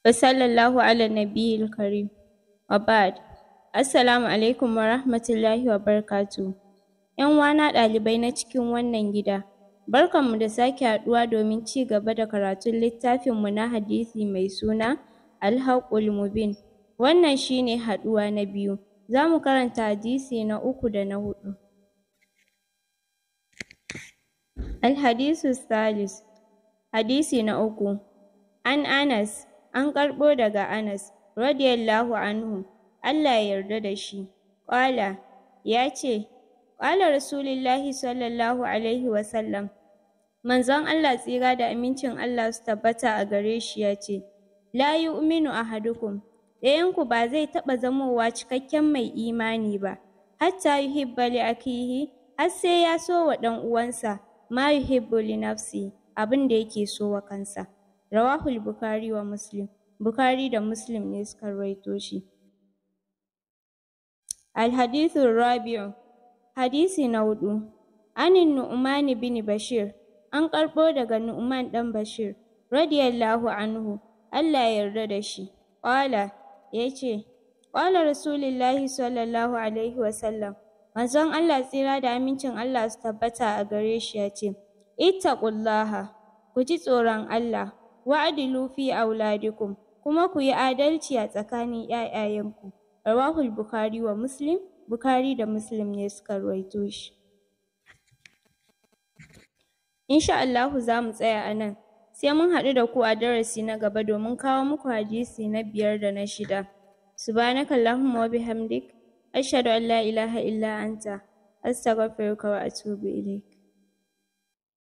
Wa sallallahu ala nabiyil karim. Wa ba'd. Assalamu alaikum wa rahmatullahi wa barakatuh. ‘Yan uwana ɗalibai na cikin wannan gida, barkanmu da sake haɗuwa domin ci gaba da karatun littafinmu na hadisi mai suna Al-Haqqul Mubin. Wannan shi ne haɗuwa na biyu. Za mu karanta hadisi na uku da na huɗu. Al-Hadisu Salis, hadisi na uku. An Anas, an karɓo daga Anas, radiyallahu anhu, Allah ya yarda da shi. Ƙala, ya ce, ƙala Rasulillahi sallallahu alaihi wasallam, manzon Allah tsira da amincin Allah su tabbata a gare shi ya ce, La yu'minu ahadukum, ɗayanku ba zai taɓa zamowa cikakken mai imani ba, hatta yuhibba li akihi, har sai ya so wa ɗan uwansa ma yuhibbu li nafsihi, abin da yake so wa kansa. Rawahul Bukhari wa Muslim. Bukhari da Muslim ne suka rawaito shi. Al-Hadithu Rabi'u, hadisi na huɗu. Anin Nu'man bin Bashir, an karɓo daga Nu'man ɗan Bashir, radiyallahu anhu, Allah ya yarda da shi. Ƙala, ya ce, ƙala Rasulillahi sallallahu alaihi wasallam, manzon Allah tsira da amincin Allah su tabbata a gare shi ya ce, Ittaqullaha, ku ji tsoron Allah, wa'dilu fi auladikum, kuma ku yi adalci a tsakanin ‘ya'yayenku. Rawahul Bukhari wa Muslim, Bukhari da Muslim ne suka ruwaito shi. Insha Allahu za mu tsaya a nan, sai mun haɗu da ku a darasi na gaba domin kawo muku hadisi na biyar da na shida. Subhanaka Allahumma wa bihamdik, ashhadu an la ilaha illa anta, astaghfiruka wa atubu ilaik.